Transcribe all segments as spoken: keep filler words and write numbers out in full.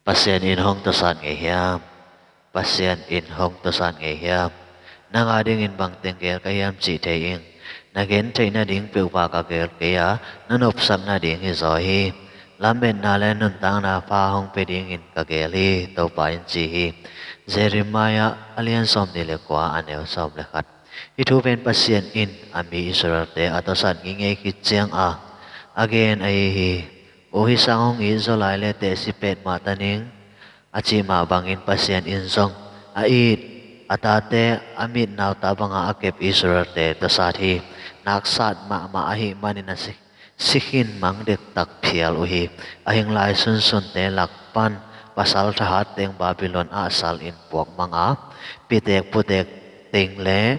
Pasian in hong tawsat ngei hiam? Pasian in hong tawsat ngei hiam? Nang a dingin bangteng geel ka hiam cih thei ing. Na gen theih nading peuhpah ka geel kei a, na nopsak nading hi zaw hi. Lametna le nuntakna pha hong pia dingin ka geel hi, Topa in ci hi. Jeremiah a lian sawmnih le kua, a neu sawm le khat. Hih thu pen Pasian in a mi Israelte a tawsat ngingei khit ciang a a gen ahi hi. U hi sang hong it zaw lai le tehsi pet mah ta ning, a cih mah bangin Pasian in zong a it a tate a mit nauta banga a kep Israelte tawsat hi. Naksat mahmah ahih manin a si, si khin mang dektak phial uh hi. A hing lai sunsunte lak pan pasal thahat teng Babylon ah sal in puak mang a, pitek putek teng le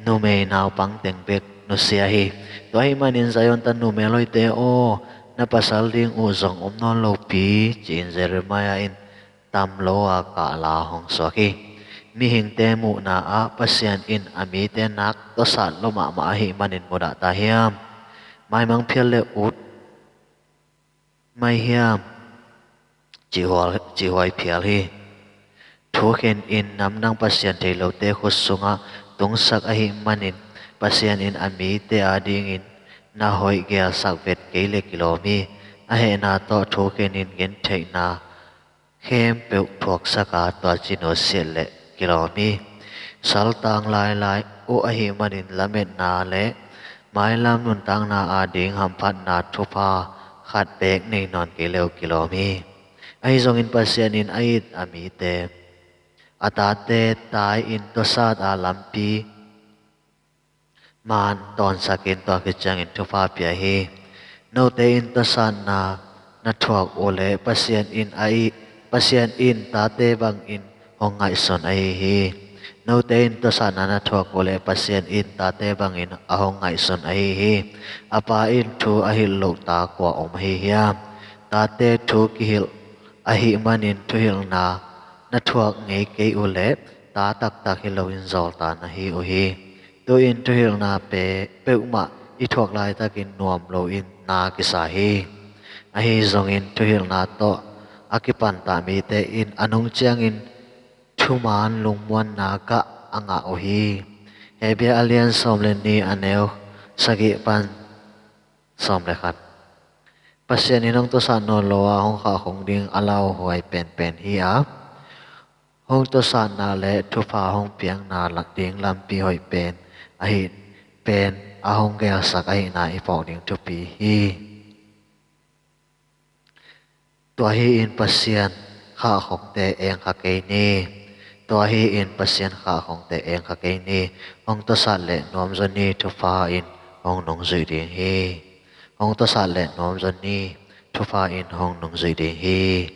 numei naupang teng bek nusia hi. Tua ahih manin Zion ta numei hoihte aw, na pasal ding uh zong om nawn lo pi, ci-in Jeremiah in tam lo a kahla hong suak hi. Mihingte muhna ah Pasian in a mite nak tawsat lo mahmah ahih manin mudah ta hiam? Maimang phial le ut mai hiam? Cih hual, cih huai phial hi. Thukhen in namdang Pasian thei lote khut sungah tungsak ahih manin Pasian in a mite a dingin na hoih geelsak vet kei le kilawm hi. A hehna tawh thukhen in gentheihna khempeuh thuaksak a, tua ci nusiat le kilawm hi. Saltang lailai uh ahih manin lametna le mailam nuntakna a ding hamphatna thupha khat beek nei nawn kei le uh kilawm hi. Ahi zongin Pasian in a it a mite a tate tai-in tawsat a lampi man tawnsakin tua khit ciangin thupha pia hi. Note in tawsatna na thuak uh leh Pasian in a it, Pasian in tate bangin hong ngaihsun ahi hi. Note in tawsatna na thuak uh leh Pasian in tate bangin a hong ngaihsun ahi hi. A pa in thu a hilh loh ta kua om ahi hiam? Tate thu kihilh ahih manin thuhilhna na thuak ngei kei uh leh ta taktak hi loin zawlta na hi uh hi. Tu-in thuhilhna pe, peuhmah i thuak laitakin nuam loin na kisa hi. Ahi zongin thuhilhna tawh a kipantah mite in a nung ciangin thuman lungmuanna gah a ngah uh hi. Hebru a lian sawm le nih, a neu sagih pan sawm le khat. Pasian in hong tawsat nawn lo a hong khahkhong ding a lauhuai penpen hi a, hong tawsatna le thupha hong piakna ding lampi hoih pen ahi pen a hong geelsak ahihna i phawk ding thupi hi. Tua hi-in Pasian khahkhongte eng kha kei ni. Tua hi-in Pasian khahkhongte eng kha kei ni. Hong tawsat le nuamzaw ni, thupha in hong nungzui ding hi. Hong tawsat le nuamzaw ni, thupha in hong nungzui ding hi.